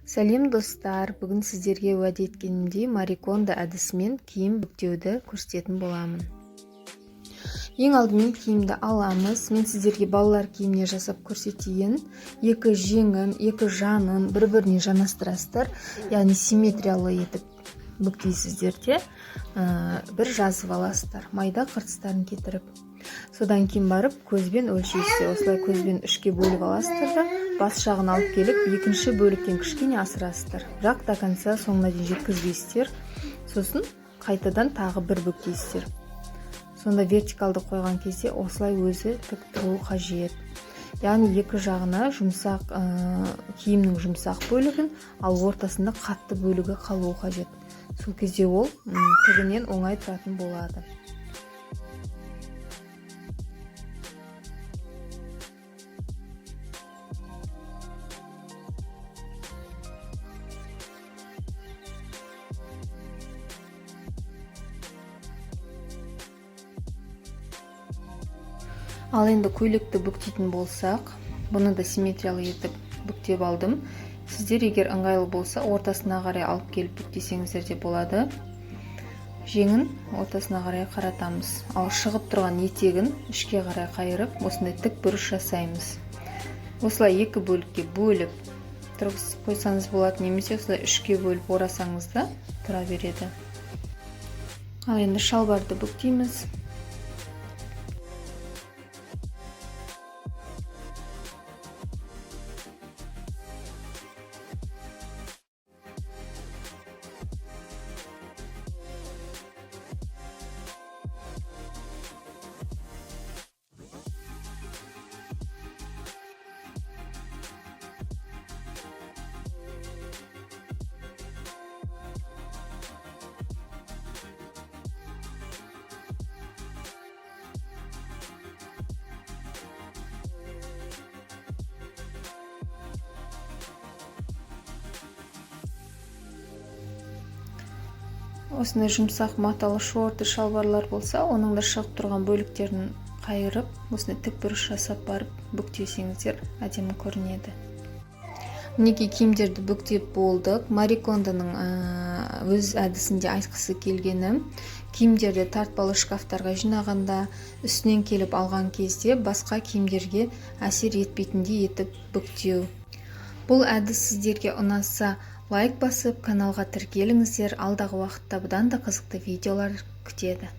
Сәлем, достар! Бүгін сіздерге уәде еткенімдей, Мари Кондо әдісімен киім бүктеуді көрсететін боламын. Ең алдымен киімді аламыз. Мен сіздерге балалар киіміне жасап көрсетейін. Екі жеңін, екі жанын бір-біріне жанастырасыздар, яғни симметриялы етіп бүктейсіздер де, бір жазып аласыздар, майда қыртыстарын кетіріп. Содан кейін барып көзбен өлшейсіздер. Осылай көзбен үшке бөліп аласыздар да, бас жағын алып келіп, екінші бөліктен кішкене асырасыздар, бірақ до конца, соңына дейін жеткізбейсіздер. Сосын қайтадан тағы бір бүктейсіздер. Сонда вертикалды қойған кезде осылай өзі тік тұруы қажет, яғни екі жағына жұмсақ, киімнің жұмсақ бөлігін, ал ортасында қатты бөлігі қалуы қажет. Сол кезде ол тігінен оңай тұратын болады. Ал енді көйлекті бүктейтін болсақ, бұны да симметриялы етіп бүктеп алдым. Сіздер егер ыңғайлы болса, ортасына қарай алып келіп бүктесеңіздер де болады. Жеңін ортасына қарай қаратамыз, ал шығып тұрған етегін ішке қарай қайырып, осындай тік бұрыш жасаймыз. Осылай екі бөлікке бөліп тұрғызып қойсаңыз болады немесе осылай үшке бөліп орасаңыз да тұра береді. Ал енді шалбарды бүктейміз. Осындай жұмсақ маталы шорты шалбарлар болса, оның да шығып тұрған бөліктерін қайырып, осындай тік бұрыш жасап барып бүктесеңіздер, әдемі көрінеді. Мінекей, киімдерді бүктеп болдық. Мари Кондоның өз әдісінде айтқысы келгені: киімдерді тартпалы шкафтарға жинағанда, үстінен келіп алған кезде басқа киімдерге әсер етпейтіндей етіп бүктеу. Бұл әдіс сіздерге ұнаса, лайк басып, каналға тіркеліңіздер. Алдағы уақытта бұдан да қызықты видеолар күтеді.